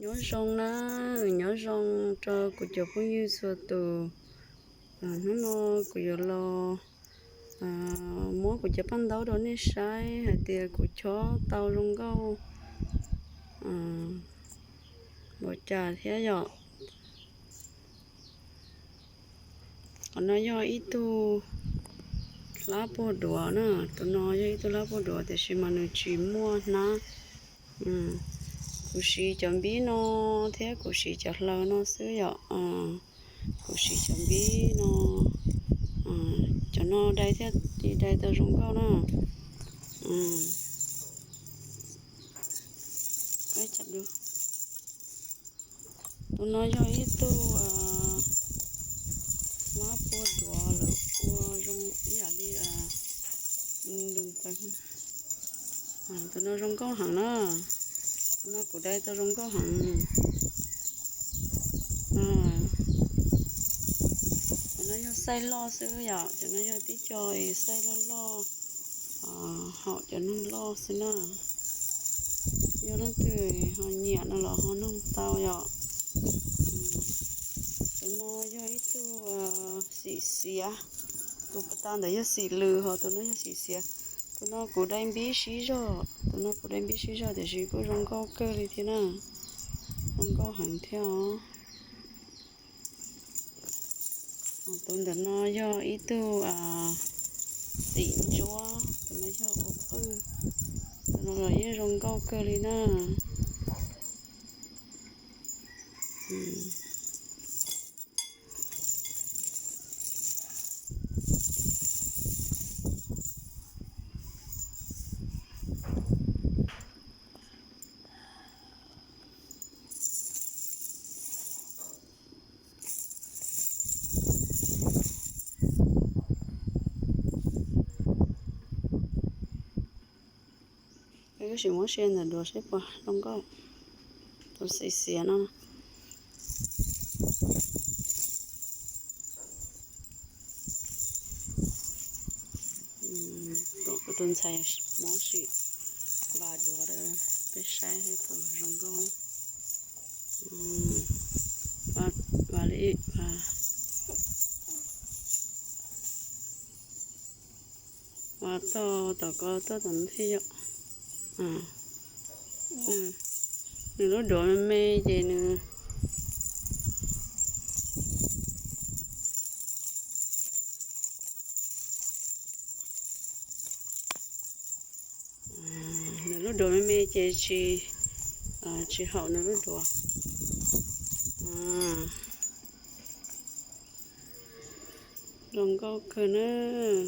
Nyob zoo na, nyob zoo rau kuv cov phooj ywg txhua tus. Hnub no kuv yuav los muab kuv cov paj ntaub rau nej saib hais tias kuv chob tau zoo nkauj npaum cas thiab yom. Qhov no yog ib tug hlab puag duav na, tus no yog ib tug hlab puag duav tiam sis mas nws tsis muaj hnab. Kuv siv cov npib no thiab kuv siv cov hlaws no xwb yom. Kuv siv cov npib no, cov no dai thiaj li dai tau zoo nkauj na. Tus no yog ib tug hlab puag duav lawv ua zoo ib yam li tus no zoo nkauj heev na. Tus no kuv dai tau zoo nkauj heev. Cov no yog xaij loj xwb yom, cov no yog tib co xaij loj loj haum cov noog loj xwb na. Yog leej twg ho nyiam no los ho noog tau yom. Tus no yog ib tug xim xiav, tus pas tas ntawd yog xim lws, ho tus no yog xim xiav. Tus no kuv dai npib sib zog, tus no kuv dai npib sib zog tiam sis kuj zoo nkauj kawg li thiab na. Zoo nkauj heev thiab os. Tus ntawm no yog ib tug xim ntsuab, tus no yog ua qwj, tus no los yeej zoo nkauj kawg li na. Kuv sim muab sia ntawm duav seb puas zoo nkauj. Tus xim xiav no. Kuv tus ntxhais muab sim vas duav rau peb saib seb puas zoo nkauj. Vas li, vas toj tom ko tuaj tom no thiaj yom. Nws lub duav me me ces nws nws lub duav me me ces tsis, tsis haum nws lub duav. Zoo nkauj kawg nawb.